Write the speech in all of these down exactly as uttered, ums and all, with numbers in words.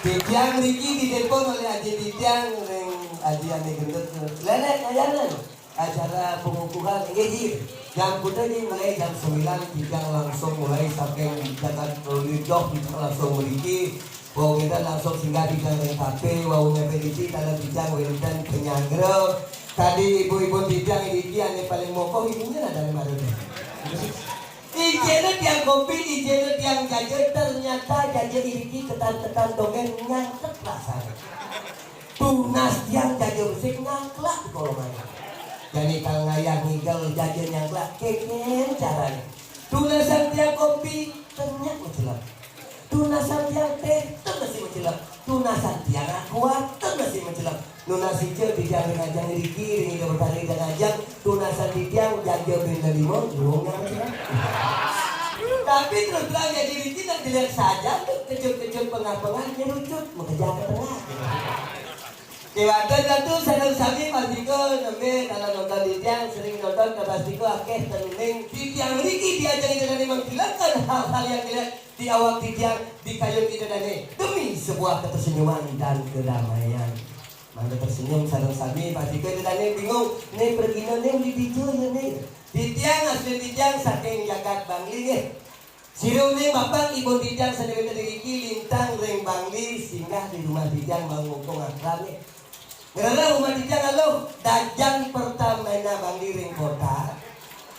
Titiang mriki ditelepon oleh Aji Titiang ring Aji Ane Gendut. Lenek, ayanan acara pengukuhan nggih, Ji. Jam kuda nggih, mulai jam sembilan Titiang langsung mulai saking jagat Lidoh, Titiang langsung mriki. Wau kita langsung singgah Titiang ring kafe, wau ngepedisi, taler Titiang wénten penyanggra. Tadi ibu-ibu Titiang niki ane paling mokoh, ibunya ada di mana? Ijene tiang kopi, ijene tiang jaja, ternyata jaja iriki ketan-ketan dongeng nyangkep rasane. Tunas tiang jaja besik nyangklak di kolomane. Jani kal ngayah ngigel jaja nyangklak, keken carane. Tunasan tiang kopi, ternyata macelep. Tunasan tiang teh, teu masih macelep. Tunasan tiang aqua, teu masih macelep. Nunas ica titiang ring ajeng iriki, ring Ida Betari Ida Ngajeng, tunasan titiang jaja benda lima, durung nyang macelep. Tapi terus terang, jaja iriki nak dilihat saja, tuh kecut-kecut pengah-pengah, nyerucut, makejang ka tengah. Kéwanten ratu sareng sami pastika, nembe kala nonton titiang, sering nonton, pastika akéh ten uning. Titiang mriki di ajeng Ida Dané mengkilengken hal-hal yang dilihat di awak titiang, di kayun Ida Dané demi sebuah ketersenyuman dan kedamaian. Mangda tersenyum sareng sami, pastika Ida Dané bingung, "Né, pergina né di dija ya, Né?" Titiang asli titiang saking jagat Bangli nggih. Sira uning bapak ibu titiang sané wénten iriki lintang ring Bangli, singgah di rumah titiang, mau ngukung akrab nggih. Ngrereh rumah titiang aluh, dajan Pertamina Bangli ring kota.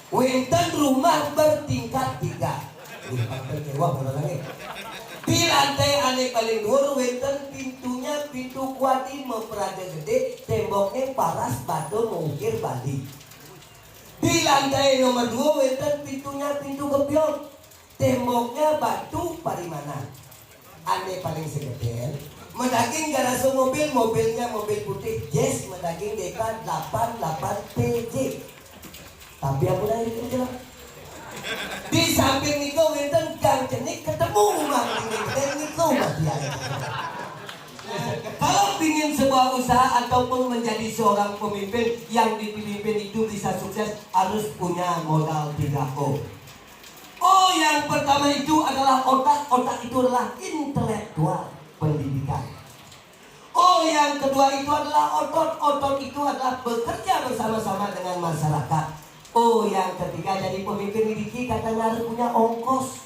Wénten rumah bertingkat tiga. Wih, pantes kéweh orangé. Di lantai ané paling dhuwur wénten pintunya, pintu kuadi maprada gedé, temboknya paras batu mengukir Bali. Di lantai nomor dua wénten pintunya, pintu gebyot. Temboknya batu parimanan. Ané paling segedén, madaging garasa mobil, mobilnya mobil putih Jazz, madaging D K delapan delapan P J. Tapi ampun aja gitu lah. Di samping niku wénten gang cenik, ketemu rumah dingin, dan niku rumah dia. Kalau pingin sebuah usaha ataupun menjadi seorang pemimpin, yang dipimpin itu bisa sukses, harus punya modal tiga O. O yang pertama itu adalah otak, otak itu adalah intelektual, pendidikan. O yang kedua itu adalah otot, otot itu adalah bekerja bersama-sama dengan masyarakat. O yang ketiga, jadi pemimpin iriki kadang harus punya ongkos.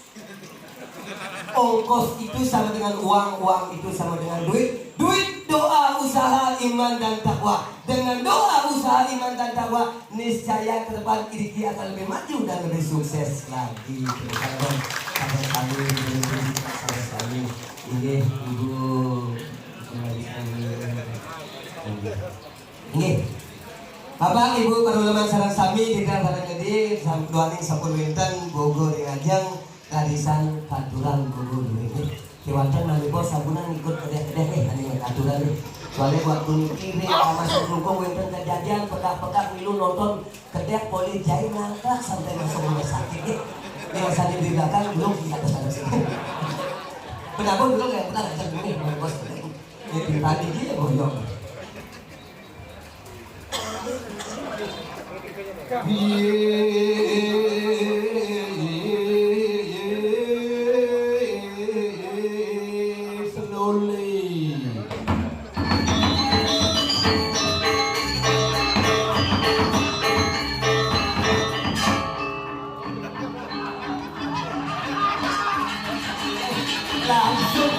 Ongkos itu sama dengan uang, uang itu sama dengan duit. Duit, doa, usaha, iman, dan takwa. Dengan doa, usaha, iman, dan takwa, niscaya ke depan iriki akan lebih maju dan lebih sukses lagi. Tepuk tangan. Sabar sami, sabar sami. Inggih, Ibu. Inggih. Bapak, Ibu, para ulama sareng sami, titiang sareng gede, sam-, duaning sampun wénten, boga ring ajeng, karisan katuran boga duwé. Kéwanten malih bos sabunan ikut kedék-kedék nih, ané katuran nih. Soalnya waktu niki ring Taman Sari Klungkung wénten kejadian, pegah-pegah milu nonton kedék polih jahé ngangkrak sampai masuk rumah sakit nih. Ini rasanya di belakang belum di atas atas. Kenapa belum yang pernah ngajak ini, malih bos? Ini tadi dia boyong. Slowly. Langsung.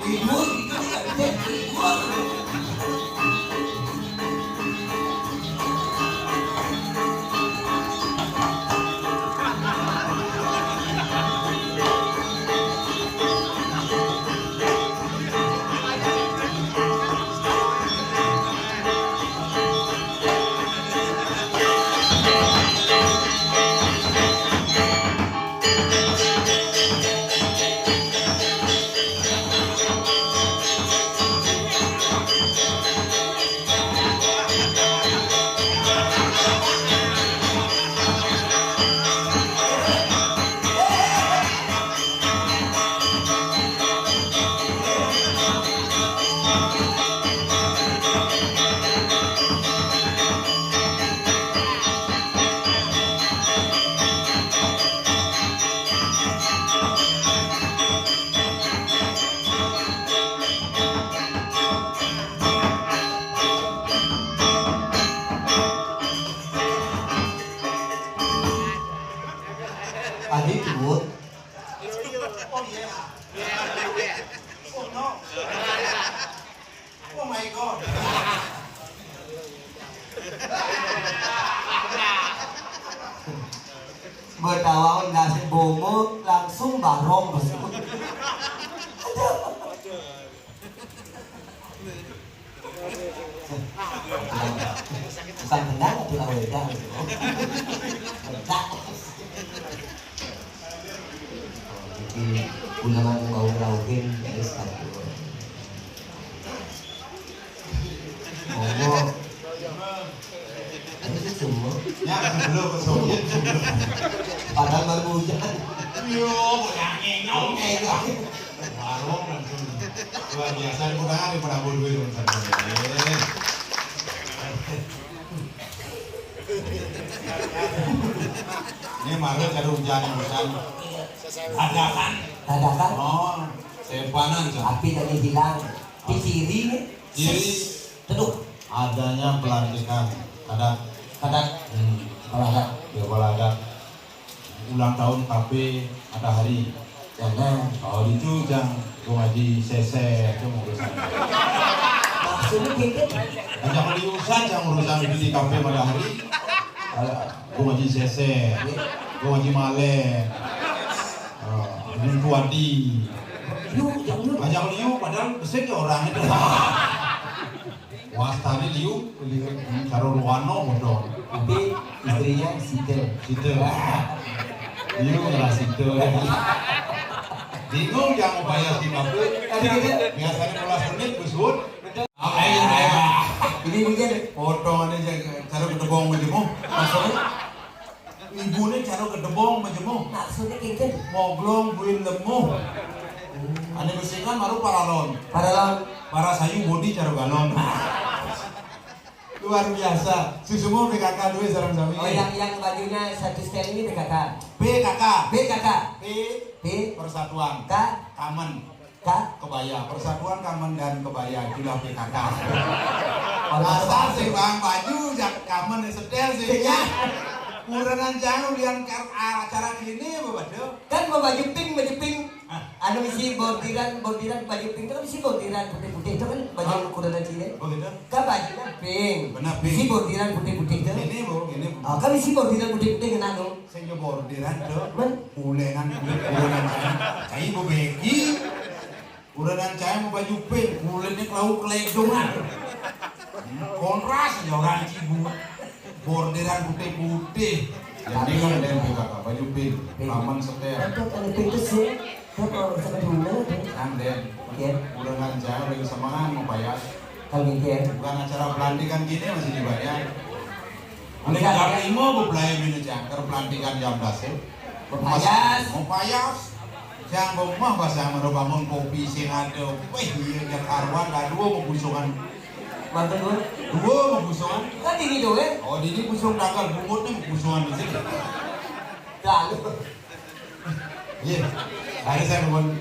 Tidur, tidur, tidur, tidur. Bomo langsung barong, Bos. Bukan benar, itu aweda. Benar. Iki ulangan mau rauhin, ya, satu. Monggo. Ini sih semua. Ya, belum, soalnya belum. Padahal baru hujan. Yo, bocah ngenyong. Oke, ya. Warung langsung. Luar biasa, tepuk tangan, tepuk tangan dulu, teman-teman. Ini malah ada hujan, hujan. Dadakan. Dadakan? Oh, sempanan, Cak. Api tadi hilang. Di kiri nih. Kiri. Teduh. Adanya pelantikan adat. Adat. Hmm. Kepala adat. Ya, kepala adat. Ulang tahun kafe Matahari. Jangan. Oh, itu jang Bung Haji Sese, itu mau urusan. Maksudnya gitu. Ajak liusan, jang urusan di kafe Matahari. Ada Bung Haji Sese, Bung Haji Male, eh, Bung Tuadi. Yuk, jangan yuk. Ajak liu, padahal besar ya orang itu. Wastani liu, liu, karo Luwano bodoh. Tapi istrinya Sidel. Sidel. Liu ngeras Sidel. Bingung dia mau bayar di kafe. Tadi kita biasanya belas menit, Gus Wud. Apa ya, saya? Ini mungkin potongannya aja, cara ketebong macam. Maksudnya? Ibune cara gedebong majemuk. Maksudnya kinten? Moglong buin lemu. Ane besikan baru paralon. Paralon. Para sayu bodi cara galon. Luar biasa. Susumu P K K dua sarang sami. Oh, yang, yang bajunya satu setel ini P K K? P K K. P K K. P. P. Persatuan. K. Kamen. Kak? Kebaya, Persatuan Kamen dan Kebaya, itulah P K K. Asal sing bang baju, jak kamen setel sih. Iya. Kurenan jauh lian kar acara ini apa, Bado? Kan mau baju pink, baju pink. Hah? Anu isi bordiran, bordiran baju pink itu kan isi bordiran putih-putih itu kan baju. Hah? Kurenan Cina. Begitu? Kan bajunya pink. Benar, pink. Isi bordiran putih-putih itu. Ini, Bu, ini, Bu. Oh, kan isi bordiran putih-putih kena, no. Sing yo bordiran, Dok. Men? Ulenan kulit, ulenan saya. Saya mau begi. Ulenan saya mau baju pink, kulitnya kelau keledongan. Kontras ya orang Cibu. Bordiran putih-putih. Jadi kan ada yang P K K, baju pink, pink. Taman setel. Itu kan pink itu sih. Itu kalau misalkan dulu tuh. Kan, Den. Iya. Ulenan saya udah kesemangan mau bayar. Kalau gitu ya. Bukan acara pelantikan gini masih dibayar. Ane karo limo beblaye mene jangker pelantikan jam belas e. Payas. Mau payas. Jang bemah basang mero bangun kopi sing ada. Weh, iya, jak karuan, dah dua mau busungan. Mantan dua? Dua mau busungan. Kan dini dua, eh? Oh, dini busung tanggal bungut nih, busungan di sini. Dah, lu. Iya. Hari saya nuwun.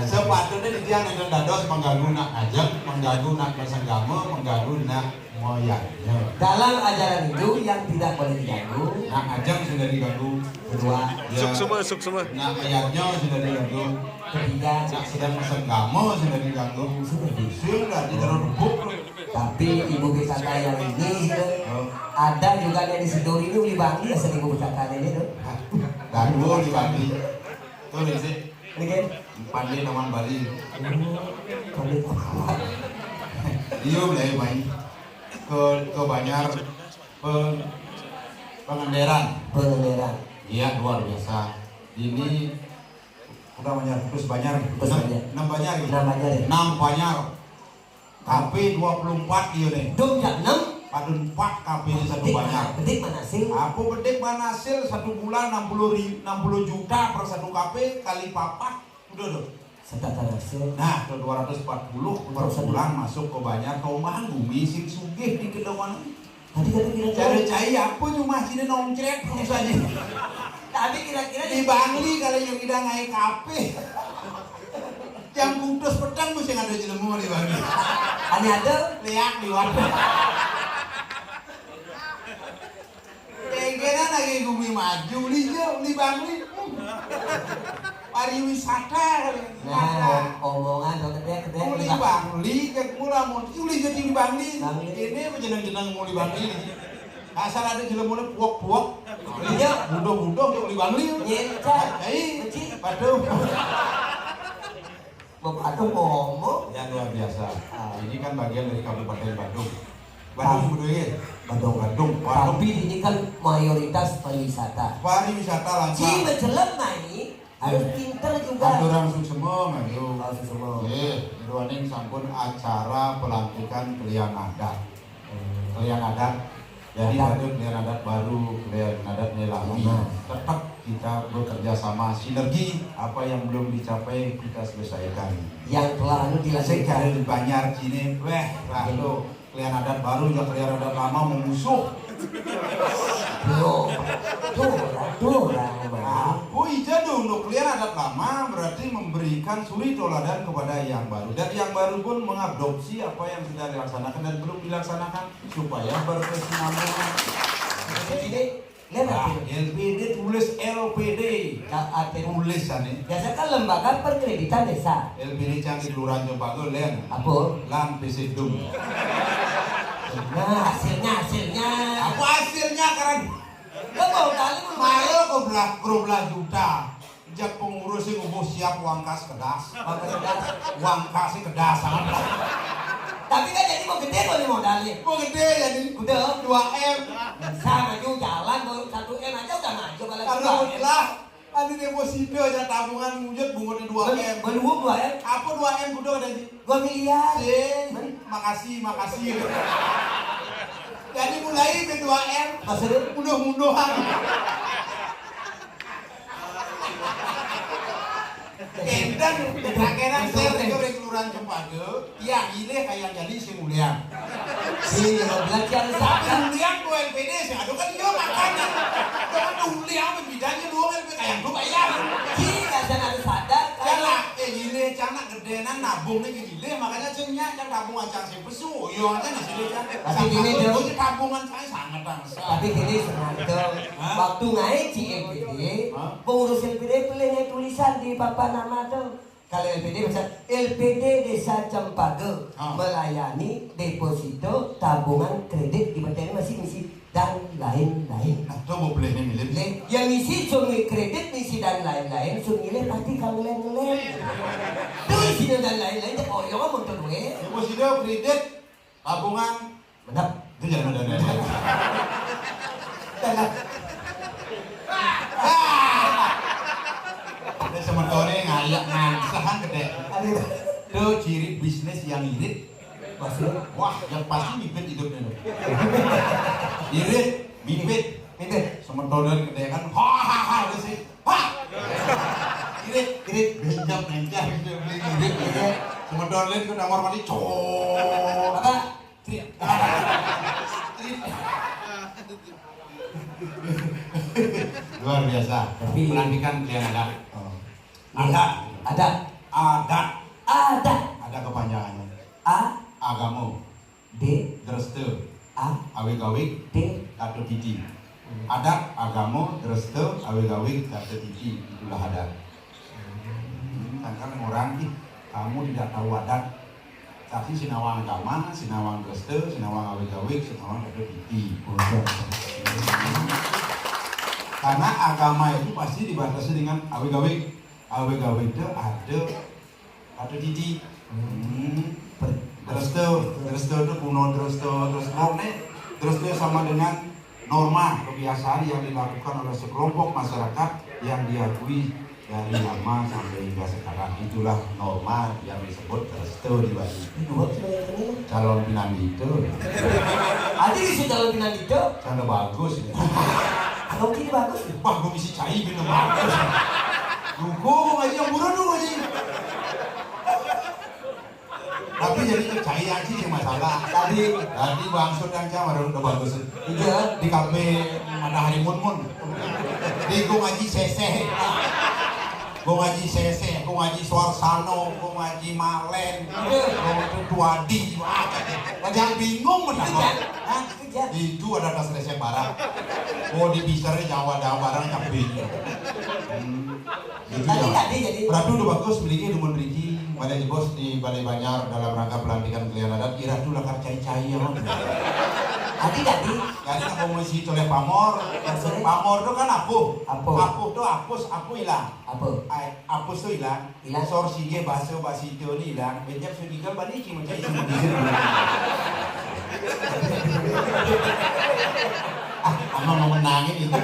Sepatutnya di tiang itu dados mengganggu nak ajeng, mengganggu nak bersenggama, mengganggu nak moyangnya. Dalam ajaran Hindu yang tidak boleh diganggu. Nak ajeng sudah diganggu. Kedua. Ya. Suksma, suksma. Nak ayatnya sudah diganggu. Ketiga. Nak sedang bersenggama sudah diganggu. Sudah di. Sudah ditaruh debuk. Tapi ibu P K K yang ini, ada juga yang di Sidori ini, uli Bangli, asal ibu P K K ini, tuh. Ganggu di Bangli. Tuh, sih. Ini kan? Pandai Taman Bali. Pandai Taman. Iya, mulai main ke, ke Banjar, pe-, Pangandaran. Pangandaran. Iya, luar biasa. Ini udah Banjar, terus Banjar. Terus Banjar. Enam Banjar, ya? Enam Banjar, ya? Enam Banjar. Kafe dua puluh empat iya nih. Dum jam enam. Padun empat kafe di satu Banjar. Bedik mana hasil? Apa bedik mana hasil satu bulan enam puluh ri-, enam puluh juta per satu kafe kali papat. Udah tuh. Sedangkan hasil. Nah, tuh dua ratus empat puluh per bulan masuk ke Banjar, kau mah bumi sing sugih di kedongan. Tadi kata kira-kira. Cara cai apa cuma sini nongcret terus aja. Tapi kira-kira di Bangli kalau yang kita ngai kafe. Jam putus petang mesti ada jelemu di Bangli. Hanya ada liak di warung. Tenggena lagi gumi maju, uli je, uli Bangli. Pariwisata. Nah, omongan kok gede, gede. Uli Bangli, cek mula mau uli jadi uli Bangli. Bangli. Ini apa jeneng-jeneng uli Bangli? Asal ada jelema puak-puak. Iya, budoh-budoh dia uli Bangli. Nyentak. Ai, Benci. Patuh. Bapatuh ngomong. Yang luar biasa. Ah. Ini kan bagian dari Kabupaten Badung. Badung, ah. Badung, ya? Badung. Badung. Badung. Tapi ini kan mayoritas pariwisata. Pariwisata lancar. Ci mencelem naik, harus pinter juga. Aturan suksema, maju. Oh, suksema. Nggih, sampun acara pelantikan kelian adat. Kelian adat. Jadi, adat. Ada kelian adat baru, kelian adat lami. Nah. Tetap kita bekerja sama, sinergi, apa yang belum dicapai kita selesaikan. Yang telah anu dilakukan. Secara di Banjar sini, weh, rado. Kelian adat baru, ya kelian adat lama memusuh. Tuh, tuh, tuh, tuh. Aku ija dulu, kelian adat lama berarti memberikan suri toladan kepada yang baru. Dan yang baru pun mengadopsi apa yang sudah dilaksanakan dan belum dilaksanakan. Supaya berkesinambungan. Jadi, ini, lihat. Nah, aja. L P D tulis L P D. Ka-, ate-, tulis ane. Biasa kan lembaga perkreditan desa. L P D cang di Kelurahan Cempaka, Len. Apa? Lan P C Dum. Nah, hasilnya, hasilnya. Apa hasilnya, keren? Lo mau kali, mau. Malah kau belah, kau belah juta. Jak pengurus sing ngubuh siap uang kas kedas. Uang kas kedas. Uang kas sing kedas sangat. Tapi kan jadi mau gede kok ini modalnya. Mau gede jadi. Udah. Dua M. Bisa maju jalan, baru satu M aja udah maju, apalagi dua M. Kalau lah, anu deposito aja tabungan ngujut bungutnya dua M. Bel-, belum dua M. Apa dua M udah ada di? Dua miliar. Sing, makasih, makasih. Jadi mulai B dua M. Maksudnya? Mudah-mudahan. Enten, akhirnya saya juga dari Kelurahan Cempaka, ya, ini kayak jadi sing ulian. Iya, belajar. Tapi ulian dua L P D sih, aduh kan iya makanya. Dengan ulian bedanya dua L P D kayak gue bayar. Iya, dan harus sadar. Cana, eh, ini cana gedenan nabung nih. Lih, makanya cengnya kan tabungan cang sing pesu, yo aja di sini kan. Tapi gini, Dok. Tabungan saya sangat angsa. Tapi gini, Senanto. Hah? Waktu naik di L P D, hah? Pengurus L P D boleh naik tulisan di papan nama tuh. Kalau L P D bisa, L P D Desa Cempaka, hah, melayani deposito, tabungan, kredit, ibaratnya masih misi dan lain-lain. Nah, coba boleh nih milih. Leh, yang isi cuma kredit, misi dan lain-lain, cuma milih pasti kang lain-lain. Tuh isinya dan lain-lain, cek oyong apa untuk duit? Deposito, kredit, tabungan. Benar. Itu jangan ada. Jangan. Ah. Ini sementara ngayak ngangsahan gede. Aduh. Itu ciri bisnis yang irit. Maksudnya? Wah, yang pasti mipit hidupnya tuh. Irit, mipit. Mipit. Sementolan gede kan, hahaha, udah sih. Ha! Irit, irit, benjam, benjam, gitu, beli irit, gitu. Iya. Sementolan ke kamar mandi, cowok. Apa? Trit. Trit. Luar biasa. Tapi pelantikan kalian ada. Oh. Ada. Ada. Ada. Ada. Ada kepanjangannya. A. Agama. D. Dresta. A. Awig-awig. D. Tata titi. Adat, agama, dresta, awig-awig, tata titi. Itulah adat. Hmm, kan orang nih, kamu tidak tahu adat. Tapi sinawang agama, sinawang dresta, sinawang awig-awig, sinawang tata titi. Karena agama itu pasti dibatasi dengan awig-awig. Awig-awig itu ada tata titi. Hmm. Dresta, dresta itu kuno dresta, dresta. Pokoknya dresta sama dengan norma kebiasaan yang dilakukan oleh sekelompok masyarakat yang diakui dari lama sampai hingga sekarang. Itulah norma yang disebut dresta di Bali. Ini dua kilo yang ini. Calon pinandita. Ada isi calon pinandita? Sana bagus ya. Kalau gini bagus ya? Wah, gue isi cai bener bagus. Dukung aja yang buruan dulu aja. Tapi jadi cai aja yang masalah. Tadi, tadi bangsut yang cai udah, udah bagus. Iya, di kafe Matahari Munmun. Di Gung Haji Seseh. Gung Haji Seseh, Gung Haji Suarsano, Gung Haji Malen. Iya. Gung Tuadi. Wah, jangan bingung benar. Iya. Hah? Itu ada tas resep barang. Oh, di bisa Jawa, Jawa barang cabe. Hmm. Itu tadi, ya. Tadi jadi. Ratu udah bagus, miliki dumun riki, balai bos di Balai Banjar dalam rangka pelantikan kelian adat, iratu lakar cai-cai ya, Bang. Adi, adi. Jadi nak ngomong si toleh pamor. Maksudnya? Pamor tu kan apuh. Apuh. Apuh tu apus, apuh ilang. Apuh. Ai, apus tu ilang. Ilang. Sor singgih bahasa basita ni ilang. Benjam sudigal bani ki macam isu mudi. Ah, abang mau menangin itu.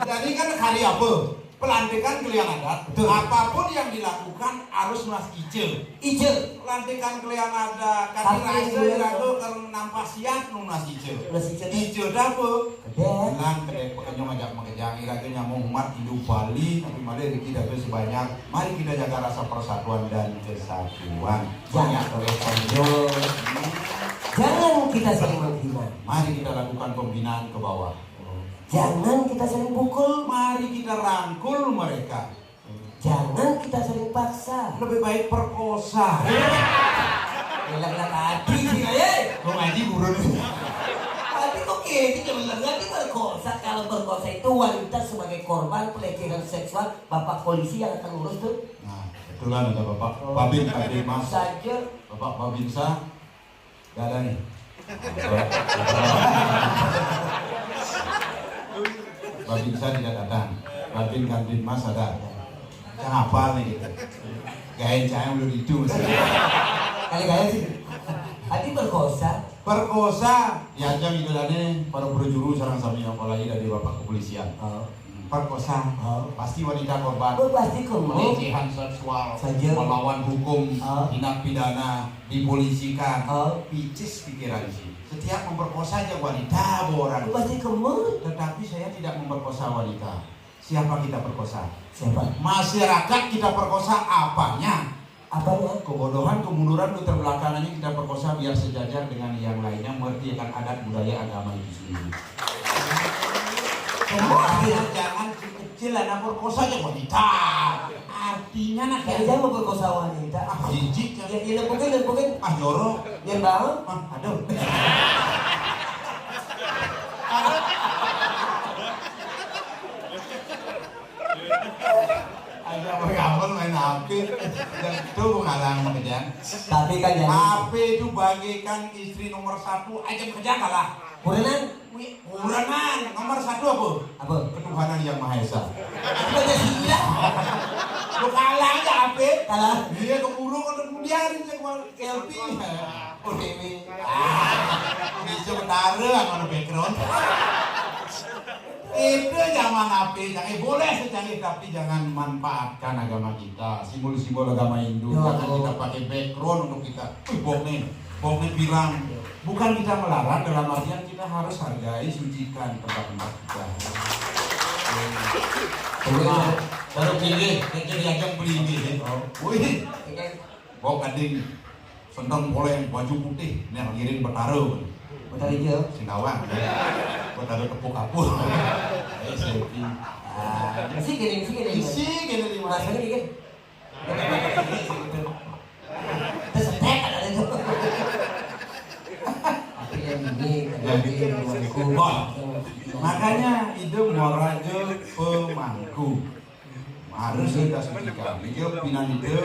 Jadi kan hari apa? Pelantikan kalian adat, betul. Apapun yang dilakukan harus nunas ica. Ica. Pelantikan kalian adat, kaki rasa iraga keur nampak siat nunas ica. Nunas ica. Ica dah apa? Kedai. Lan kedai pekenyong ajak makejang, iraga nyamuk umat Hindu Bali, tapi malih rezeki iraga sebanyak. Mari kita jaga rasa persatuan dan kesatuan. Banyak terus. Jangan kita saling menghina. Mari kita lakukan pembinaan ke bawah. Jangan kita saling pukul. Mari kita rangkul mereka. Jangan kita saling paksa. Lebih baik perkosa. Elah, elah tadi sih, eh. Kau ngaji burun. Tadi kok gini, jangan lagi perkosa. Kalau perkosa itu wanita sebagai korban pelecehan seksual, bapak polisi yang akan ngurus tuh. Nah, kebetulan ada bapak Babin, Babin Mas. Saja. Bapak Babinsa. Gak ada nih. Babinsa tidak datang. Babin Kantin Mas ada. Saya hafal nih gitu. Gaya saya belum itu masih. Kali gaya sih. Tadi perkosa. Perkosa, ya jam itu tadi para berjuru sarang sami, apalagi dari bapak kepolisian. Oh. Perkosa, oh, pasti wanita korban. Oh, pasti korban. Pelecehan seksual, saja, melawan hukum, oh, tindak pidana, dipolisikan. Oh. Picis pikiran sih. Setiap memperkosa aja wanita, orang. Oh, pasti korban. Tetapi saya tidak memperkosa wanita. Siapa kita perkosa? Siapa? Masyarakat kita perkosa apanya? Apa ya? Kebodohan, kemunduran, keterbelakangannya kita perkosa biar sejajar dengan yang lainnya, mengerti akan adat budaya agama itu sendiri. Semua artinya jangan kecil anak perkosa aja wanita. Artinya nak saya jangan memperkosa wanita. Ah, jijik. Ya, ya, lepukin, lepukin. Ah, jorok. Yang bawah. Ah, aduh. Aja bergaul main H P. Dan itu ngalang kerjaan. Tapi kan yang H P itu bagaikan istri nomor satu, aja kerja kalah. Kurenan? Wih, kurenan. Nomor satu apa? Apa? Ketuhanan Yang Maha Esa. Itu aja sila. Lu kalah aja H P. Kalah. Iya, keburu kalau kemudian ini gua selfie. Oh, Dewi. Ah, bisa betara sama background. Itu zaman H P, jangan, eh, boleh secanggih, tapi jangan manfaatkan agama kita, simbol-simbol agama Hindu. Ya, jangan Allah. Kita pakai background untuk kita. Wih, bok nih, bok nih pirang. Bukan kita melarang, dalam artian kita harus hargai, sucikan tempat-tempat kita. Nah, baru pilih, kita diajak beli ini. Oh. Wih, bok ading. Sendang boleng, baju putih, nih ngiring betara. Betara hijau. Singkawang. Betara tepuk kapur. Eh, selfie. Ah, isi gini, isi gini. Isi gini, lima. Rasanya gini. Terus setek ada itu. Tapi yang ini, yang ini, yang ini. Wah, makanya hidup moraga pemangku. Harus kita sucikan. Dia pinanida,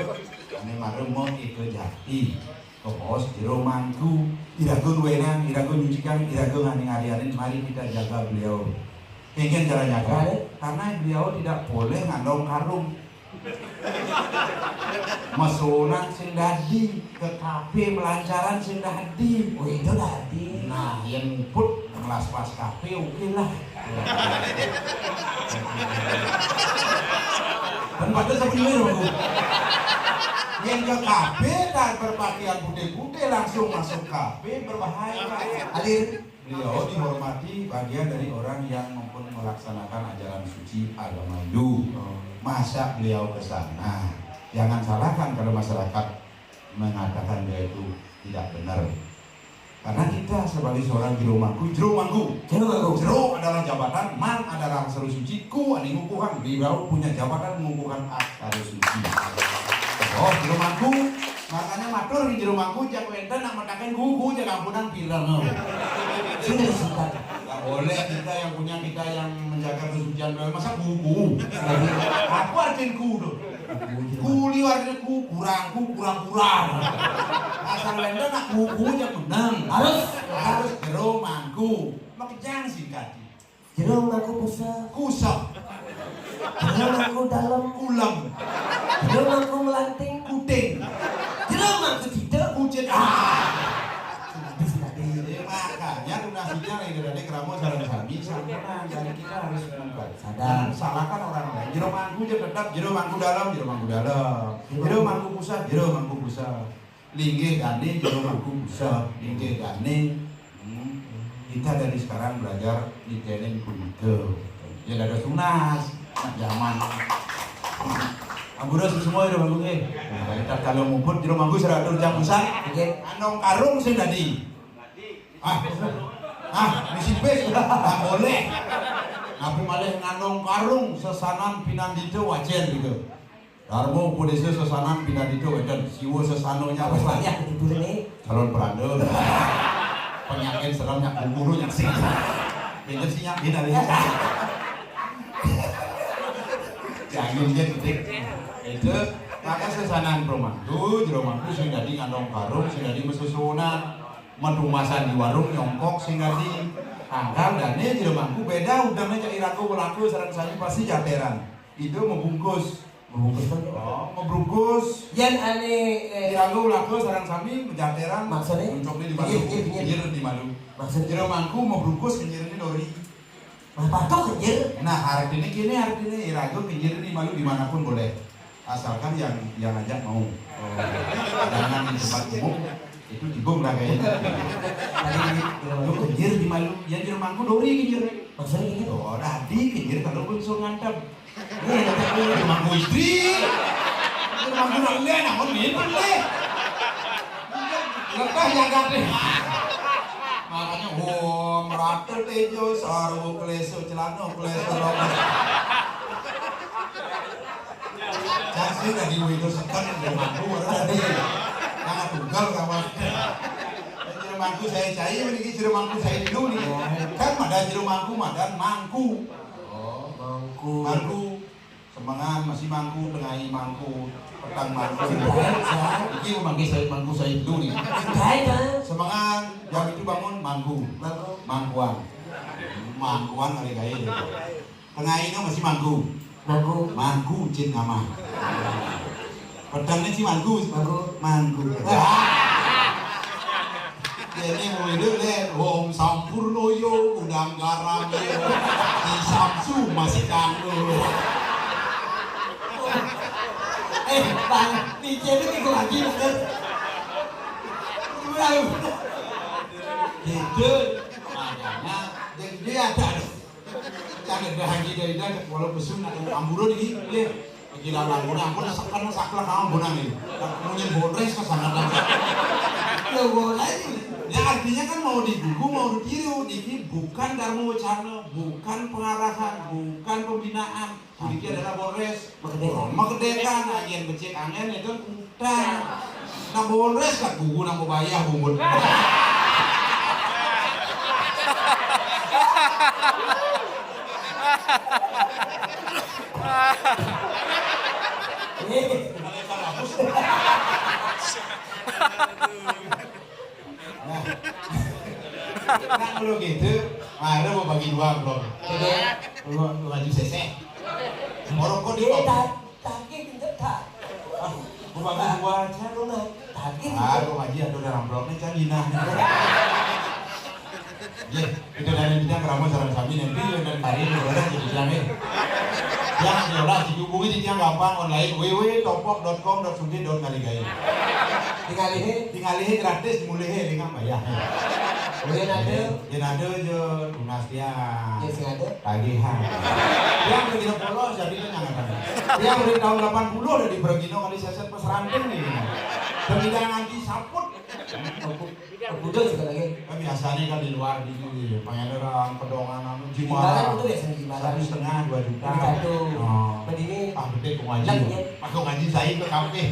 ane mara mo eka jati. Kabaos jero mangku. Iraga nuenang, iraga nyucikan, iraga ngane ngarianin. Mari kita jaga beliau. Kengken cara jaga, karena beliau tidak boleh ngandong karung. Mesonan sing dadi, ke kafe melancaran sing dadi. Oh, itu dadi. Nah, yang nguput ngelas pas kafe, oke lah. Kan pada sebenarnya aku. Yang ke kafe tak berpakaian putih-putih langsung masuk kafe, berbahaya. Hadir. Beliau dihormati bagian dari orang yang mem- melaksanakan ajaran suci agama Hindu. Masa beliau ke sana? Jangan salahkan kalau masyarakat mengatakan dia itu tidak benar. Karena kita sebagai seorang jero mangku, jero mangku, jero mangku, jero adalah jabatan, mang adalah aksara suci, ku ane ngukuhang. Beliau punya jabatan mengukuhkan aksara suci. Oh, jero mangku. Makanya matur di jero mangku, jak wenten nak mataken kuku, jak ampunan pireng. Sudah sikat. Nggak boleh kita yang punya, kita yang menjaga kesucian. Masa kuku? Apa artinya ku tuh? Ku liwar ku, kurang ku, kurang-kurang. Asal wenten nak kuku jak menang. Harus. Harus jero mangku. Makejang singkati. Jero mangku puseh. Kusep. Jero mangku dalem. Kulem. Jero mangku melanting. Kuting. Jero mangku cita. Kucit. Ah. Habis tadi. Jadi makanya tunas iki lagi dadi krama sareng sami sampeyan. Jadi kita harus membuat sadar. Jangan salahkan orang lain. Jero mangku aja tetap jero mangku dalem, jero mangku dalem. Jero mangku puseh, jero mangku puseh. Linggih dane jero mangku puseh, linggih dane. Hmm. Kita dari sekarang belajar nitene punika. Ya ada tunas, nak zaman. Ampura semua ya mangku nggih. Nah, kita kalau muput jero mangku seratus jam pisan. Nggih. Andong karung sing dadi. Ah, ah, misi bis. Ah, boleh. Tapi malah ngandong karung sesanan pinandita wajen gitu. Darma Upadesa sesanan pinandita wénten. Siwa sesana nyawis. Banyak ditulis nih. Calon peranda. Penyakit serem nyak guru nyak sing. Pinter sih nyak beda ya. Jangan dia gede. Itu maka sesanan pro mangku, jero mangku sing dadi ngandong karung, sing dadi mesusunan. Medumasan di warung nyongkok sing dadi tanggal dane jero mangku beda udane cak iraga welaku sareng sami pasti jateran. Itu membungkus. Membungkus kan? Oh, ngebrungkus. Yen ane eh, Iraga welaku sareng sami mejateran. Maksudnya? Uncokne di malu. Pinggir, pinggir. Pinggir di malu. Maksudnya? Jero mangku ngebrungkus kenyirne dori. Nah, patuh kenyir. Nah, artine kene artine iraga kenyirne malu dimanapun boleh. Asalkan yang yang ajak mau. Oh. Jangan di tempat umum itu dibung lah kayaknya. Tadi ini, Lu kenyir di malu, ya jero mangku dori kenyir. Maksudnya ini? Oh, dadi kenyir kalau pun suruh ngantem. Ini ada yang Jero mangku istri. Jero mangku nang liya namun ini boleh. Lebah jagat nih. Makanya, wah, merata tejo, sarwa kleso, celana kleso, rokas. Jangan sih lagi itu sekan yang mangku, ada tadi. Jangan tunggal kawan. Jero mangku saya cai, ini jero mangku saya dulu nih. Kan ada jero mangku, ada mangku. Oh, mangku. Mangku. Semengan masih mangku, tengahi mangku, petang mangku. Baik, San. Iki mangke saya mangku saya dulu nih. Baik, San. Semengan jam itu bangun mangku. Mangku. Mangkuan. Mangkuan kali gaya. Tengahi no masih mangku. Mangku. Mangku cin ngamah. Petangnya si mangku. Mangku. Mangku. Dene murid le wong Sampurna yo, undang garam yo. Di Samsu masih kanggo. Eh, Bang, pikirin itu lagi, bener. Gitu. Makanya, dia, dia ada. Kan ada haji dari dah, walau pesun atau amburan ini, ya. Gila lah, udah ampun, sekarang saklek kamu benar nih. Punya boleh ke sana kan. Ya, boleh. Ya, artinya kan mau digugu, mau ditiru. Ini bukan Dharma Wacana, bukan pengarahan, bukan pembinaan. Ini adalah Polres. Magedekan. Magedekan, agen becik angin itu utang. Nah, Polres kan gugu nang bayah bungut. Nah, nah, kalau gitu, mari mau bagi dua amplop. Jadi, lu, lu maju seseh. Morok kok di Eh, tak, tak, tak. Ah, gua bagi dua aja. Lu mah, tak, Ah, gua ngaji ada dalam amplop nih, kan, Dina. Iya, itu dari kita kerama sarang sami nanti dan hari ini boleh jadi bilang eh. Yang jelas dihubungi di tiang gampang online www.topok.com.sugih.ngaligai. Tinggal ini, tinggal ini gratis, mulai ini kan bayar. Boleh ada. Yen ada aja tunas tiang. Ya sing ada. Tagihan. Tiang pergi polos jadi kenyang kan. Tiang dari tahun delapan puluh udah dipergino kali seset pesranten nih. Pergi ngaji saput. Budul juga lagi. Kan biasanya kan di luar di, di Pangandaran, Pedongan, anu, Jimbaran. Jimbaran itu biasanya Jimbaran. Satu setengah, dua juta. Ini satu. Oh. Berdiri. Ah, gede kok ngaji. Lah, iya. Pas kok ngaji saya ke kafe.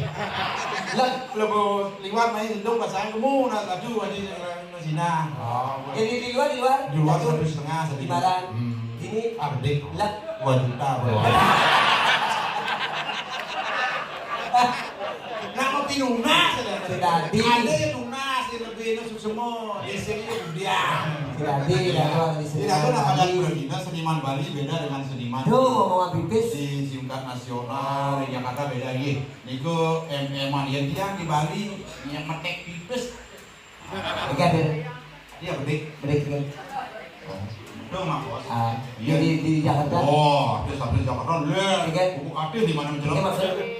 Lah, kalau mau liwat main gendong pas saya kemu, nah, satu aja yang masih nah. Oh, Jadi di luar, di luar. Di luar satu setengah, satu juta. Jimbaran. Hmm. Ini Ah, gede. Lah. Dua juta, bro. Nah, mau pinunas, ada. Sudah di- Ada ya tunas. Lebih enak semua, di sini diam. Jadi, tidak ada di sini. Tidak ada nama Bali. Seniman Bali beda dengan seniman. Duh, ngomong pipis. Di tingkat nasional, di Jakarta beda lagi. Niku em-eman, ya, dia di Bali, yang metek pipis. Iya, bedik. Bedik, bedik. Dong, Mak Bos. Ah, iya. Di, di Jakarta. Oh, ada satu di Jakarta, leh. Iya. Buku katil di mana menjelang? Iya, maksudnya.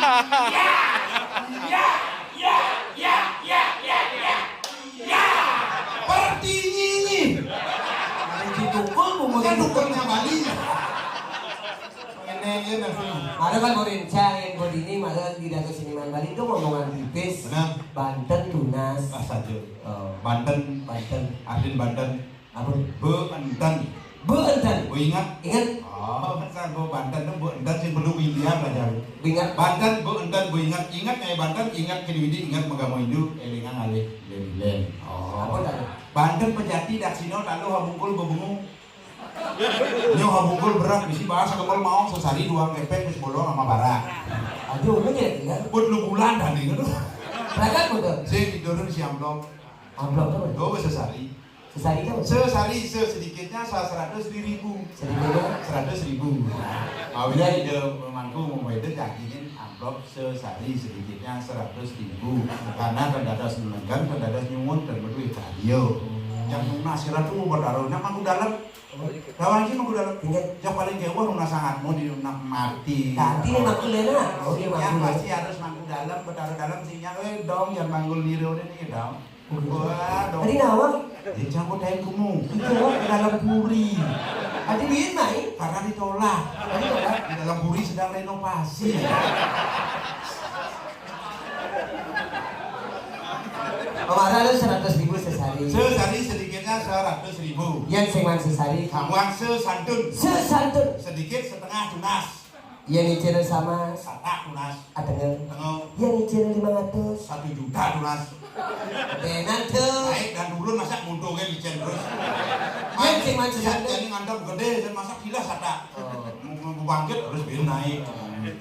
Ya, ya, ya, ya, ya, ya, ya, ya. Ya. Pertiwi ini. Ada di tukul, bukan tukulnya Bali. Ini, ini, ini. Ada kan mau rencang, yang buat ini, masa di Dago Seniman Bali itu ngomongan tipis. Benar. Banten tunas. Ah, saja. Oh. Banten. Banten. Asin Banten. Apa? Beenten. Beenten. Bu ingat? Ingat. Oh, kan Bu Banten tuh Beenten sih perlu William aja. Ingat. Banten, Beenten, Bu ingat. Ingat kayak Banten, ingat ke Widi, ingat Megamo Indu, elingang alih, leleng. Oh. Apa tadi? Banten pejati daksino talu habungkul bebengu. Nyo habungkul berat, bisi bahas kebel mau sesari dua kepek, wis bolong sama barak. Aduh, lu ya, ya. Buat lu bulan tadi kan. Berangkat betul. Sing tidur si amplop. Amplop tuh. Tuh, sesari. Sesari itu apa? Sesari, se-, sedikitnya sa-, seratus ribu. Sedikitnya? Seratus ribu. Nah, awalnya ide mangku mau itu jadiin amplop sesari sedikitnya seratus ribu. Karena kan dadas nenggan, kan dadas nyungun, dan beduit radio. Yang nunas sira tuh bertaruh, nah, mangku dalam. Kawan sih mangku dalam. Ingat. Yang paling jauh nunas sangat mau di nunas mati. Tadi ini mangku lena. Oh, iya, mangku lena. Pasti harus mangku dalam, bertaruh dalam sinyal, eh, dong, jangan manggul diri udah nih, dong. Wah, dong. Tadi nawang. Dia campur kain kemu. Itu, wah, ke dalam puri. Tadi duit naik. Karena ditolak. Tadi ditolak. Di dalam puri sedang renovasi. Kemarin ada seratus ribu sesari. Sesari sedikitnya seratus ribu. Yang sing wan sesari. Kawan sesantun. Sesantun. Sedikit setengah tunas. Iya nyicil sama. Satak tunas. Atengel. Tengel. Iya nyicil lima ratus. Satu juta tunas. Benar tuh. Naik dan turun, masa muntung kan licin terus. Iya sing mancing. Jadi ngantar gede dan masa gila satak. Oh. Mau, mau bangkit harus biru naik.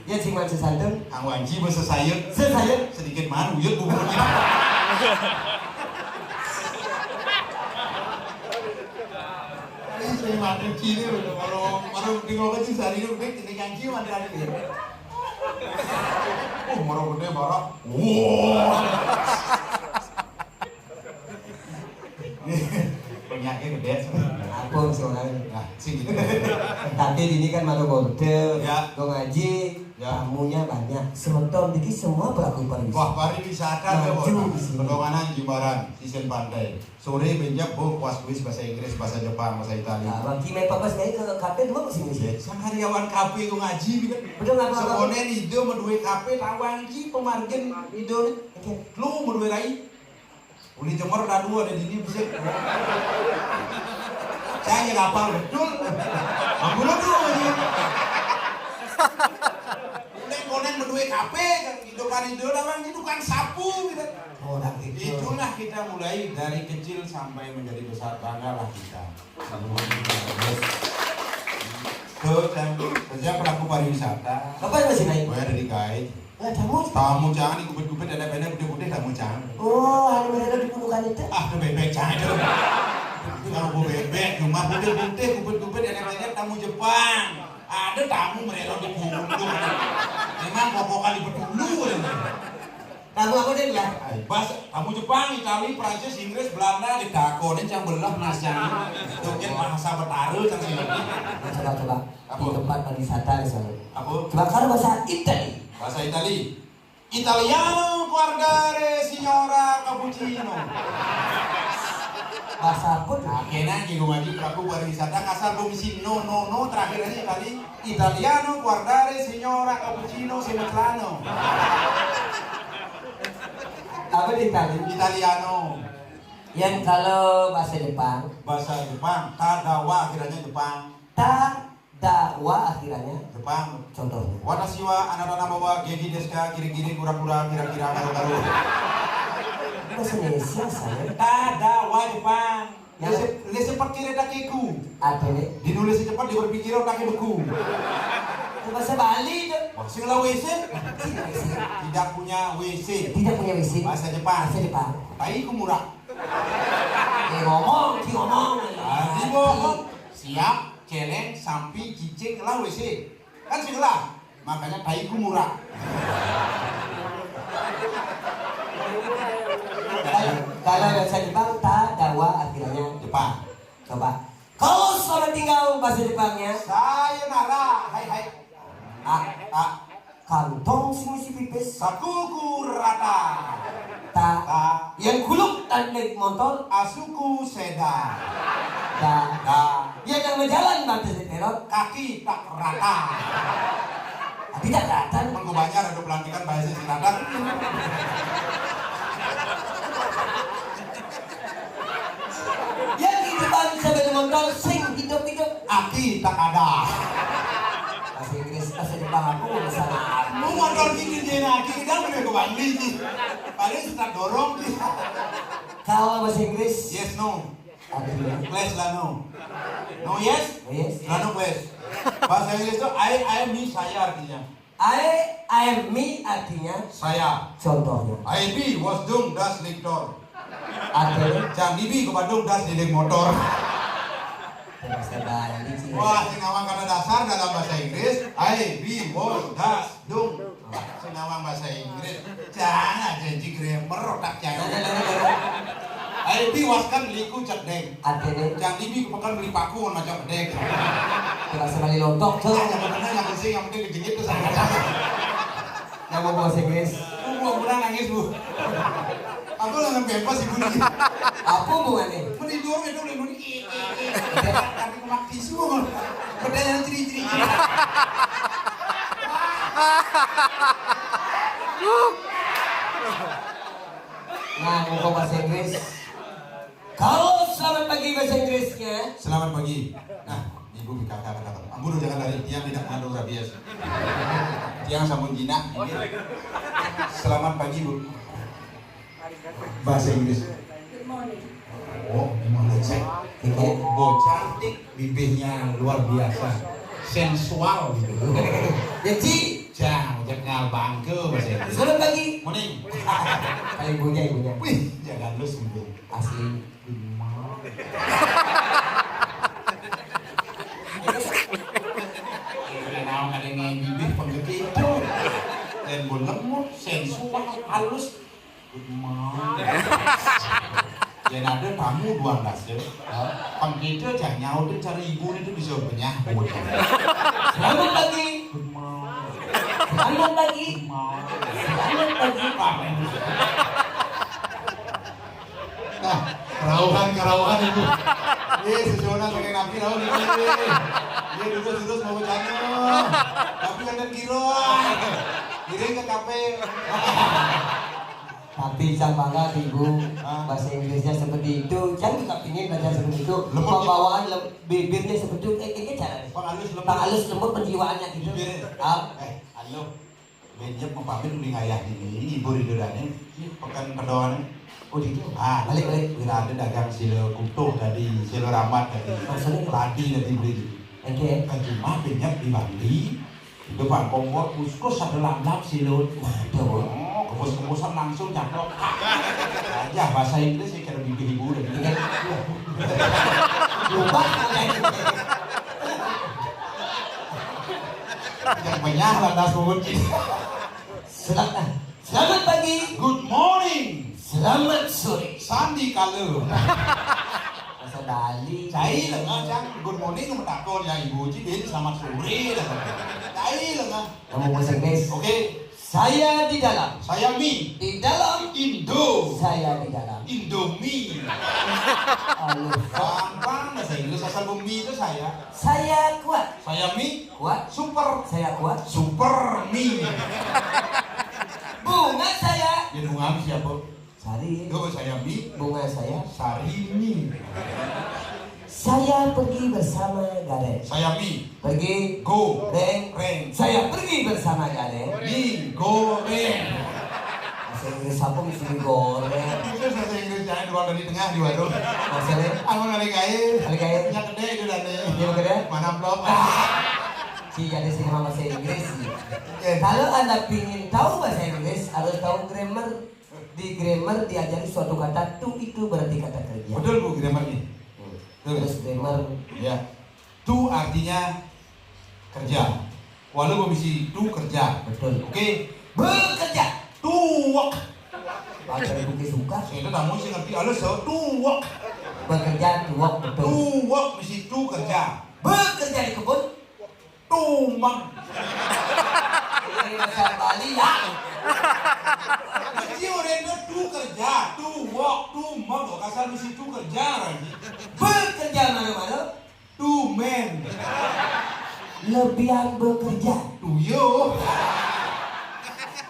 Iya sing mancing santun. Kang Wanji bersesayut. Sesayut. Sedikit mana uyut bubur kita. Ini saya makan cili udah kalau baru tinggal kecil sehari ini udah kita janji mandi lagi ya. Oh, moro gede barak. Wah. Penyakit gede. Apa soalnya? Nah, sih gitu. Tapi ini kan malu kode. Ya. Gue ngaji, ya, tamunya banyak. Semeton, jadi semua pelaku pariwisata. Wah, pariwisata. Maju di sini. Pegunungan, Jimbaran, sisir pantai. Sore benjak, Bu, kuas kuis bahasa Inggris, bahasa Jepang, bahasa Italia. Nah, bagi main papas kayak ke kafe dua musim ini. Sang karyawan kafe ku ngaji gitu. Betul, nggak apa-apa. Sekolah ide menduwe kafe, tawang iki pemargin ide nih. Oke. Lu menduwe rai. Uli cemor udah dua ada di sini bisa. Saya nggak hafal betul. Ampun tuh aja. Udah konen menduwe kafe, kan? Itu kan itu orang itu kan sapu gitu. Orang itu. Itulah kita mulai dari kecil sampai menjadi besar, banggalah kita. Tuh, dan kerja pelaku pariwisata. Apa yang masih naik? Gue ada di guide. Lah, tamu. Tamu jangan dikubit-kubit, ada pendek, putih-putih, tamu jangan. Oh, anu mereka di puluhan itu. Ah, itu bebek jangan itu. Kalau gue bebek, cuma putih-putih, kubit-kubit, ada pendek, tamu Jepang. Ada tamu mereka di punduk. Memang pokok kali betulu. Tamu apa dia lah? Bahasa, tamu Jepang, Itali, Prancis, Inggris, Belanda, ditakonin yang belah nasanya. Joget bahasa Betara kan sih. Coba, coba. Apa? Di tempat pariwisata di sana. Apa? Coba kalau bahasa Itali. Bahasa Itali. Italiano guardare signora cappuccino. Bahasa apa tuh? Akhirnya di rumah di pelaku pariwisata kasar, belum isi no, no, no, terakhir aja Itali. Italiano guardare signora cappuccino semetlano. Apa di Itali? Italiano. Yang kalau bahasa Jepang? Bahasa Jepang, tadawa akhirnya Jepang. Ta Dakwa akhirannya. Jepang. Contohnya. Watashi wa anata nama wa genki desu ka, kiri-kiri, kura-kura, kira-kira, karo-karo. Bahasa Indonesia saya. Tada wa Jepang. Ya. Lese, lese pakai reta keku. Ada nih. Dinulis cepat, dia berpikir otaknya beku. Bahasa Bali itu. Wah, sing lah W C? Tidak punya W C. Tidak punya W C. Bahasa Jepang. Bahasa Jepang. Tai kumura. Eh, ngomong, ki ngomong. Ah, di bohong. Siap, celeng, sampi, cicing, lah W C. Kan sing lah. Makanya tai kumura. Kalau bahasa Jepang, ta, dawa, akhirnya Jepang. Coba. Kalau selamat tinggal bahasa Jepangnya? Sayonara. Hai, hai. A, a. Kantong sing isi pipis. Sakuku rata. Ta. Ta. Yang kuluk dan naik motor. Asuku seda. Da. Da. Yang yang berjalan batas di terot. Kaki tak rata. Tapi tak rata. Mengubahnya ada pelantikan bahasa sing rata. Ya, kehidupan sebagai motor sing hidup-hidup. Aki tak ada. Bahasa Inggris, bahasa Jepang aku nggak salah. Lu motor gini dia aki, dia boleh ke Bali sih. Paling suka dorong sih. Kalau bahasa Inggris? Yes, no. Artinya? Please lah, no. No, yes? No, yes. Lah, no, please. Bahasa Inggris itu I, I, me, saya artinya. I, I am me artinya? Saya. Contohnya? I be was dung das liktor. Artinya? Cang Bibi ke Bandung das di motor. Bahasa Bali sih. Wah, sing nawang kata dasar dalam bahasa Inggris. I be was das dung. Sing nawang bahasa Inggris. Jangan aja ji grammar otak jangan. I be was kan liku cek deng. Artinya? Cang Bibi ke pekan beli paku sama cek deng. Terasa kali lotok tuh. Yang penting yang penting kejengit tuh saya. Yang mau bahasa Inggris. Bu, bu, bu, nangis, Bu. Aku lengan bebas, Ibu, nih. Apa hubungannya? Mau tidur, itu udah mau di-, tapi kena tisu, Bu. Beda yang ciri-ciri. Nah, mau bahasa Inggris. Kalau selamat pagi bahasa Inggrisnya? Selamat pagi. Nah, Ibu B K K katakan, "Ampun, jangan lari, tiang tidak mengandung rabies." Tiang sambung jinak. Selamat pagi, Bu. Bahasa Inggris. Good morning. Oh, memang lecek. Bo, bo cantik, bibirnya luar biasa. Sensual gitu. Ya, Ci. Cang, jangan bangke bahasa Inggris. Selamat pagi. Morning. Kayak ibunya, ibunya. Wih, jangan lu sembung. Asli. Good morning. Ini naon ada yang bibir pengetik itu. Dan bo lemut, sensual, halus. Good morning. Yang ada tamu dua belas ya. Pang kita cari nyaut, cari ibu itu bisa benyah. Selamat pagi. Good morning. Selamat pagi. Good morning. Selamat pagi. Apa yang bisa? Nah, kerauhan, kerauhan itu. Eh, sesuatu pakai napi, kerauhan itu. Dia duduk, duduk, mau bercanda. Tapi ada kira. Kira ke kafe. Tapi cang bangga, Ibu. Hah? Bahasa Inggrisnya seperti itu. Cang juga pingin belajar seperti itu. Lembut, ya? Pembawaan lem-, bibirnya seperti itu. Eh, ini cara nih. Pang halus lembut. Pang halus lembut penjiwaannya gitu. Bibirnya. Ah. Eh, halo. Benjep mau pamit uling ayah ini, Ibu Ridho Dani. Ini pekan pedoan. Oh, gitu. Ah, balik, balik. Kira ada dagang silo kutuh tadi, silo rambat tadi. Maksudnya? Tadi tadi beli. Oke. Kan cuma benjep di Bali. Depan kompor, kuskus ada lamlap silut. Waduh. Oh, kebus-kebusan langsung cakep. Aja bahasa Inggris sih, kira bibir ibu udah gitu kan. Lupa. Yang banyak lantas mungkin. Selamat, selamat pagi. Good morning. Selamat sore. Sandi kalu. Bahasa Bali. Cai lengah, Cang. Good morning, kamu takon ya, Ibu Uci, dia selamat sore dah. Cai lengah. Kamu bahasa Inggris? Oke. Saya di dalam. Saya mi. Di dalam. Indo. Saya di dalam. Indomie. Aduh. Gampang bahasa Inggris, asal bumi itu saya. Saya kuat. Saya mi. Kuat. Super. Saya kuat. Super mi. Bunga saya. Ya, bunga mi siapa? Sari. Tuh, saya mi. Bunga saya. Sari mi. Saya pergi bersama Gareng. Saya mi. Pergi. Go. Reng. Reng. Saya pergi bersama Gareng. Mi goreng. Bahasa Inggris apa mesti digoreng? Itu bahasa Inggris, jangan di luar dari tengah di warung. Maksudnya? Aku kali kaya. Kali kaya. Punya kedai itu, Dane. Iya, kedai. Mana blok? Ah. Iya, ada sih nama bahasa Inggris. Iya. Kalau Anda pingin tahu bahasa Inggris, harus tahu grammar. Di grammar diajari suatu kata to itu berarti kata kerja. Betul, Bu, grammar nih. Hmm. Betul. Terus grammar. Ya. To artinya kerja. Walau komisi to kerja. Betul. Oke. Bekerja. To work. Ada buku suka. Saya itu tamu sih ngerti. Halo, so to work. Bekerja, to work, betul. To work, misi to kerja. Bekerja di kebun. Tumeng. Ini bahasa Bali ya. Jadi orang itu to kerja, to work, tumeng. Kok kasar misi to kerja lagi. Bekerja mana-mana. Tumen. Lebihan bekerja. Tuyo.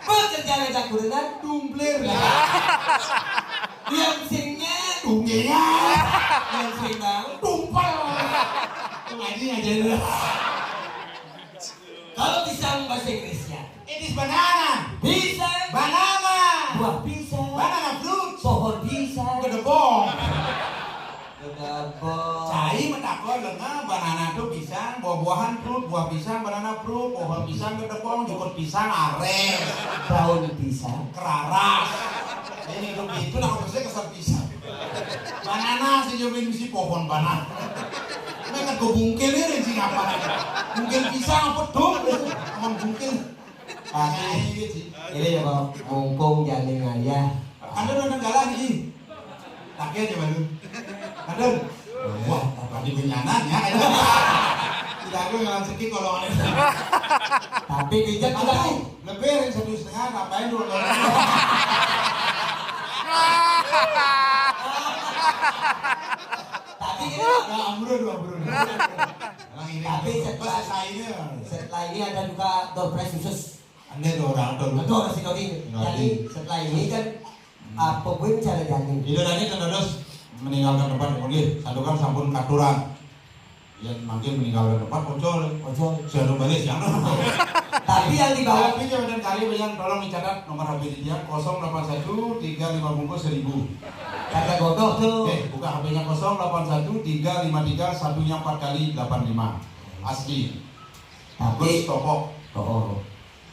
Bekerja ada kurenan. Tumplir. Yang singnya. Tunggeya. Yang sing bang. Tumpel. Ngaji aja lu. Kalau pisang bahasa Inggrisnya, it is banana. Pisang. Banana. Buah pisang. Banana fruit. Pohon pisang. Gedebong. Gedebong. Cai metakon lenga banana tuh pisang, buah-buahan fruit, buah pisang, banana fruit, pohon pisang, gedebong, jukut pisang, ares. Daun pisang. Keraras. Ini tuh gitu nah, maksudnya kesel pisang. Banana sih jamin si pohon banana. Mereka gue bungkil ini sih apa? Bungkil pisang apa dong? Emang bungkil. Pasti ini ya, Bang. Mumpung jani ngayah. Ada nonton galah nih. Tapi aja baru. Ada. Wah, apa di bencana ya? Tidak, aku yang sedikit kalau ada. Tapi bijak juga. Lebih dari satu setengah, ngapain dulu? Tapi kita. Nah, ambrol dua ambrol. Tapi setelah ini, setelah ini ada juga door prize khusus. Anda itu orang atau lu? Betul, si Dodi. Jadi setelah ini kan apa gue bicara jani? Itu tadi kan terus meninggalkan tempat kemudian satu kan sampun katuran. Yang makin meninggalkan tempat muncul. Muncul. Selalu balik yang. Tapi yang dibawa. Tapi jabatan kali yang tolong dicatat nomor H P dia kosong delapan satu tiga lima bungkus seribu. Kata godok tuh. Eh, buka H P-nya kosong delapan satu tiga lima tiga satunya empat kali delapan lima. Asli. Tapi Gus Topok. Oh.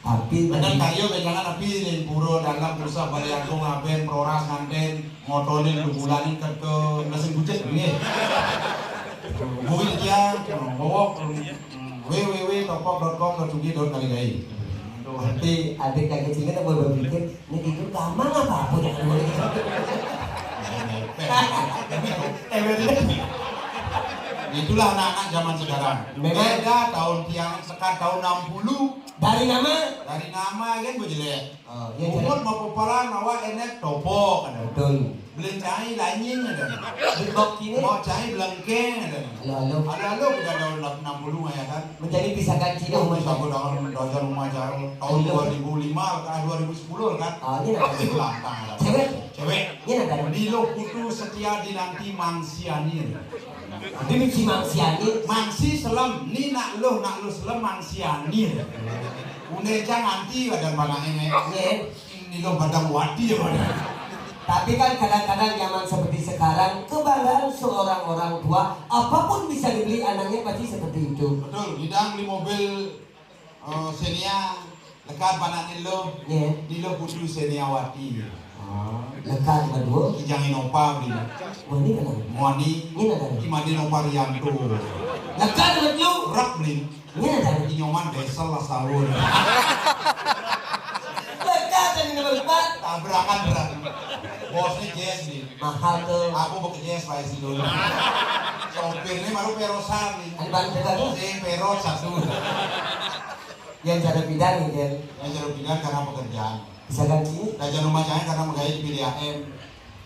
Tapi bener tadi kayo pegangan api ning pura dalam bursa bali agung ngaben proras nganten motonin lu bulanin ke ke mesin bujet ini. Mungkin dia ngowok www.topok.com.ug.kaligai. Nanti adik kaget sini tak boleh berpikir ini tidur gampang apa apa jangan boleh. Itulah anak-anak zaman sekarang. Beda tahun tiang sekat tahun enam puluh. Dari nama? Dari nama kan gue jelek. Oh, ya, umur mau popalan awak enek topok ada. Betul. Belum cai lanying ada. Betok kini. Mau cai belengkeng ada. Lalu. Ada lo kita tahun enam puluh ya kan. Menjadi pisakan Cina umat. Bisa gue tahun tahun rumah jauh tahun dua ribu lima kan dua ribu sepuluh kan. Oh, ini apa? Lantang ada. Cewek. Cewek. Ini ada. Di lo putu setia dinanti mangsianir. Tapi misi mangsianir. Mangsi selem ni nak lo nak lo selem mangsianir. Une jang anti badan panah ini. Iya. Ini lo badan wadi ya badan. Tapi kan kadang-kadang zaman seperti sekarang kebanggaan seorang orang tua apapun bisa dibeli anaknya pasti seperti itu. Betul, bidang beli mobil eh, Xenia lekat panah ni lo. Iya. Ni lo kudu Xenia wati. Oh, lekat berdua. Kijang Innova beli. Wani kan? Wani. Ini ada. Imani Nova Rianto. Lekat berdua. Rak beli. Ini ada. Inyoman diesel lah setahun. Lekat yang nomor empat. Tabrakan berat. Bosnya Jess nih. Mahal tuh. Aku bekerja sebagai si dulu. Sopirnya baru perosan nih. Ada bantu kan? Si perot satu. Yang cara pindah nih, Del. Yang cara pindah karena pekerjaan. Misalkan sini. Dajan rumah saya karena menggaya di P D A M.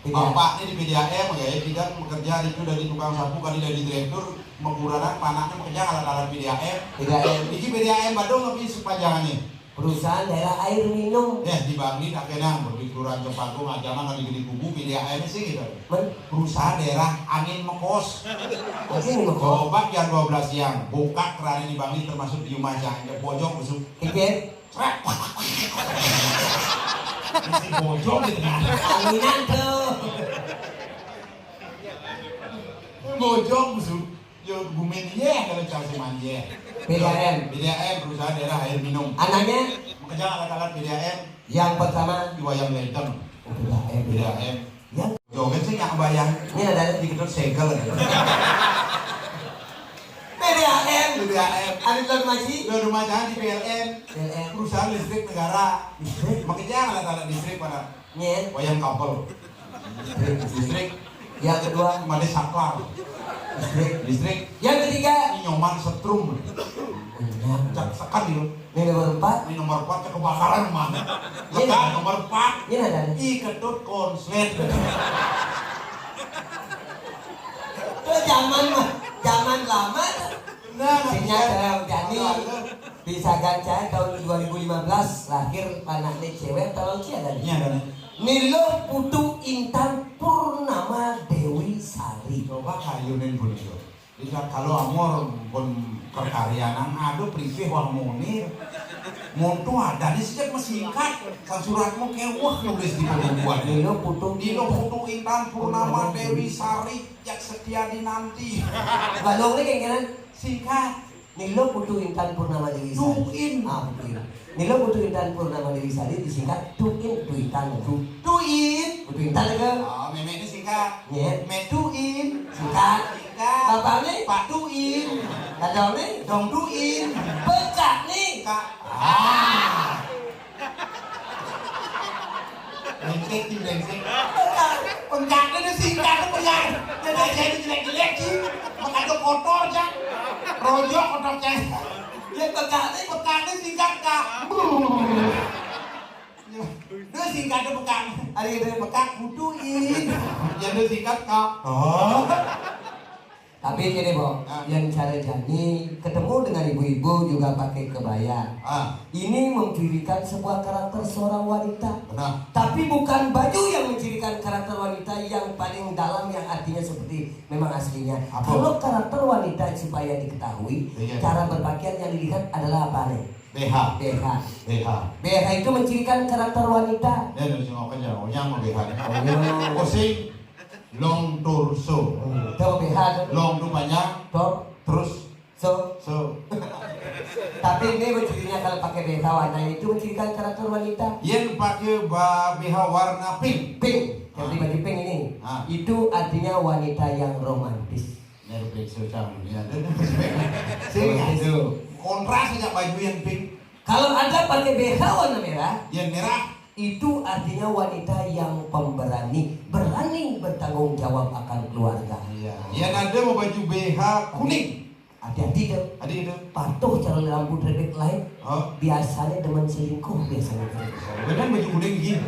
Tidak. Bapaknya di P D A M, menggaya tidak bekerja itu dari tukang sapu kali dari direktur menguranan panaknya bekerja kalau dalam P D A M. Tidak. Ini P D A M Badung tapi sepanjangannya. Perusahaan daerah air minum. Ya, di Bangli tak kena, di Kelurahan Cempaka, Ajaman, di Gede Kubu, P D A M sih gitu. Men? Perusahaan daerah angin mekos. Angin mekos. Coba jam dua belas siang, buka keran di Bangli termasuk di rumah aja, ada pojok besok. Kikir. Srek. Mesti bojok gitu kan. Anginan tuh. Bojok besok. Yo gumen ye kalau cau seman ye. P D A M. P D A M, Perusahaan Daerah Air Minum. Anaknya? Makejang alat-alat P D A M. Yang pertama? Iwayang Lenteng. Oh, P D A M. P D A M. Yang? Joget sih nggak bayang. Ini ada diketut segel. P D A M. P D A M. Ada dalam rumah sih? Dalam rumah jangan di P L N. P L N. Perusahaan listrik negara. Listrik? Makejang alat-alat listrik pada. Nyen. Wayang kapel. Listrik. Yang kedua? Made saklar. Listrik. Listrik. Yang ketiga? Ini nyoman setrum. Banyak. Cak sekan yuk. Ini nomor empat? Ini nomor empat, cak kebakaran mana? Ini. Lekat nomor empat. Ini ada. Ih, kedut konslet. Itu zaman mah, zaman lama. Nah, sinyal bisa. Terang jani. Bisa gancang tahun dua ribu lima belas lahir anaknya cewek atau cia tadi? Iya, kan? Niluh Putu Intan Purnama Dewi Sari. Coba kayunin pun itu. Bisa kalau amor pun perkaryanan, aduh, perisih wah monir. Montu ada di sejak mesingkat. Kan suratmu kewah nulis di pembukuan. Niluh Putu. Niluh Putu Intan Purnama Dewi Sari yang setia dinanti. Balong nih kengkenan. Singkat. Niluh Putu Intan Purnama Dewi Sari. Tuin. Ah, Putu Intan. Niluh Putu Intan Purnama Dewi Sari disingkat Tuin, Tuitan. Tu-, Tuin. Putu Intan ke? Oh, memek ini singkat. Nyet. Mek Tuin. Singkat. Singkat. Bapak ni? Pak Tuin. Dadong ni? Dong Tuin. Pecak ni? Kak. Ah. Brengsek sih, brengsek. Pecak. Pecak ni singkat tu pecak. Jadi jelek-jelek sih. Makanya kotor, Cak. Rojok kotor, Cak. Ya, pecak ni, pecak ni singkat, Kak. Itu singkat tu pecak. Ada gitu, pecak kutuin. Ya, itu singkat, Kak. Oh. Tapi gini, Bo, ah, yang cara jani ketemu dengan ibu-ibu juga pakai kebaya. Ah. Ini mencirikan sebuah karakter seorang wanita. Benar. Tapi bukan baju yang mencirikan karakter wanita yang paling dalam, yang artinya seperti memang aslinya. Apa? Kalau karakter wanita supaya diketahui, iya, cara berpakaian yang dilihat adalah apa nih? B H. B H. B H. B H itu mencirikan karakter wanita. Ya, dari semua kerja, oh, yang mau B H. Oh, iya. Pusing. Long torso. Hmm. Tahu B H tu? Long tu panjang. Tor? Terus? So? So. Tapi ini mencirinya kalau pakai B H warna itu mencirikan karakter wanita. Yang pakai ba-, B H warna pink. Pink. Yang beli baju pink ini. Ah. Itu artinya wanita yang romantis. Ini ada pink susah dunia. Ada pink. Sini ada. Kontras saja baju yang pink. Kalau ada pakai B H warna merah, yang merah, itu artinya wanita yang pemberani, berani bertanggung jawab akan keluarga. Iya. Yang ada mau baju B H kuning. Hati-hati tu. Ada itu. Patuh cara lampu traffic light. Oh. Biasanya demen selingkuh biasanya. Benar baju kuning gini.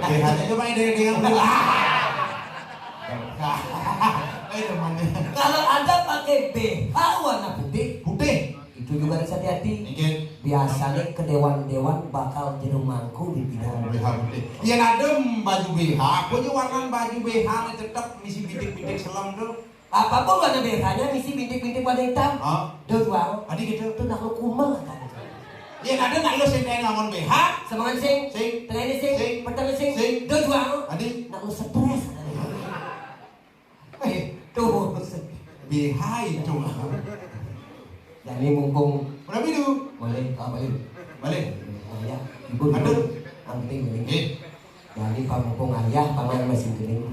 B H-nya coba yang dengan dengan kuning. Eh, temannya. Kalau ada pakai B H warna putih, putih. Itu juga harus hati-hati. Nggih. Biasanya ke dewan-dewan bakal jadi mangku di pidang. Oh, B H putih. Yang ada baju B H, aku aja warna baju B H tetap misi bintik-bintik selem tu. Apapun warna B H-nya misi bintik-bintik warna hitam. Hah? Dua tuang. Adi gitu. Tu nak lu kumel kan. Yang ada nak lu sing tengah ngon B H. Semangat sing. Sing. Tengah ini sing. Sing. Petang sing. Sing. Dua tuang. Adi. Nak lu stres. Eh, tu. B H itu. Jadi mumpung. Berapa itu? Boleh, ah, boleh. Boleh. Oh, ya. Ibu, ibu. Ada. Yang penting boleh. Eh. Jadi, Pak, mumpung ayah, Paman masih kening.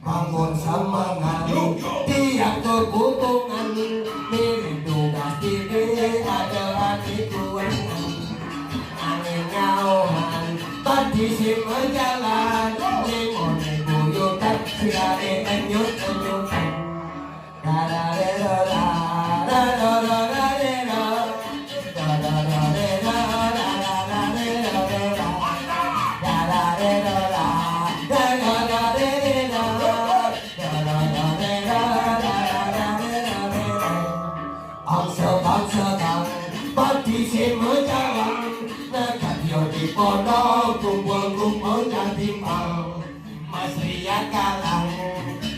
Bangun semangat, tiap kebutuhan, mirip tugas diri, ada hati kuat. Angin ngauhan, tadi si menjalan, limone buyutan, sirare enyut-enyutan. Dararero, dararero, dararero, dararero, dararero, dararero, dararero, dararero. Angsa-bangsa kang pati sing menjalang, nekatyo di pondok, kumpul-kumpul dadi mau. Mas Rian kalang,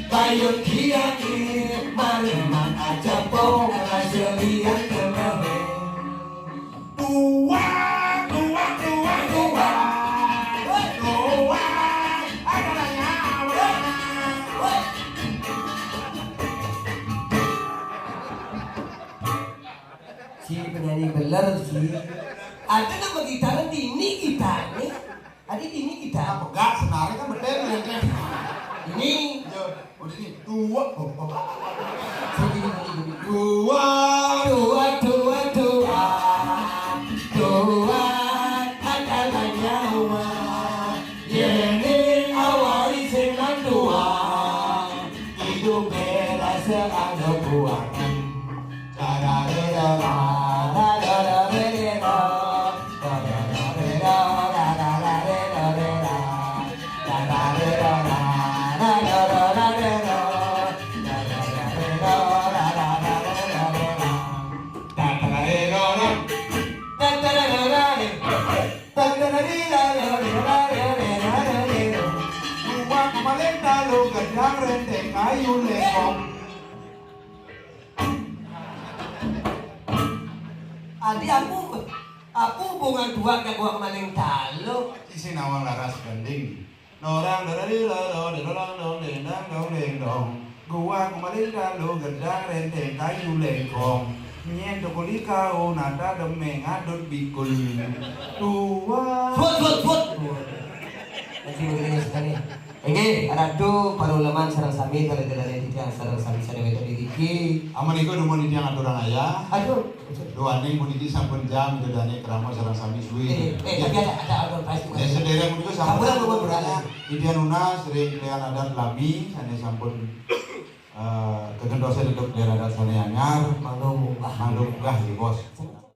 bayun kiai, mari Ler sih. Ada nama gitar, dini gitar nih. Ada dini gitar. Apa gak senarnya kan betul, ya, kan? Ini. Yo, udah nih, dua. Dua, dua, dua, dua. Dua adalah nyawa. Ini awal isin dua. Hidup berasa ada buah. Dua kemaling talu gedang renteng kayu lekong. Adi aku, aku bunga dua gak gua kemaling talu. Isi nawang laras gending. Norang darari lalo, dorang dong, dendang dong, dendong. Gua kemaling talu gedang renteng kayu lekong. Nyen tokoli kau nata demeng adut bikul. Dua. Sut, sut, sut. Masih begini sekali. Oke, ratu para uleman sareng sami, kalau tidak ada titiang sareng sami sadaya niki. Amun iku dumun titiang aturang ayah. Aduh. Duaning puniki sampun jam, itu dane krama sareng sami suwi. Eh, eh, tapi ada, ada, ada prize juga. Ya, sederek menika sampun. Sampun, sampun, sampun. Titiang nunas ring klian adat lami, sane sampun eh, kegentosan untuk daerah dasarnya anyar. Mangga munggah. Mangga munggah, nggih, Bos.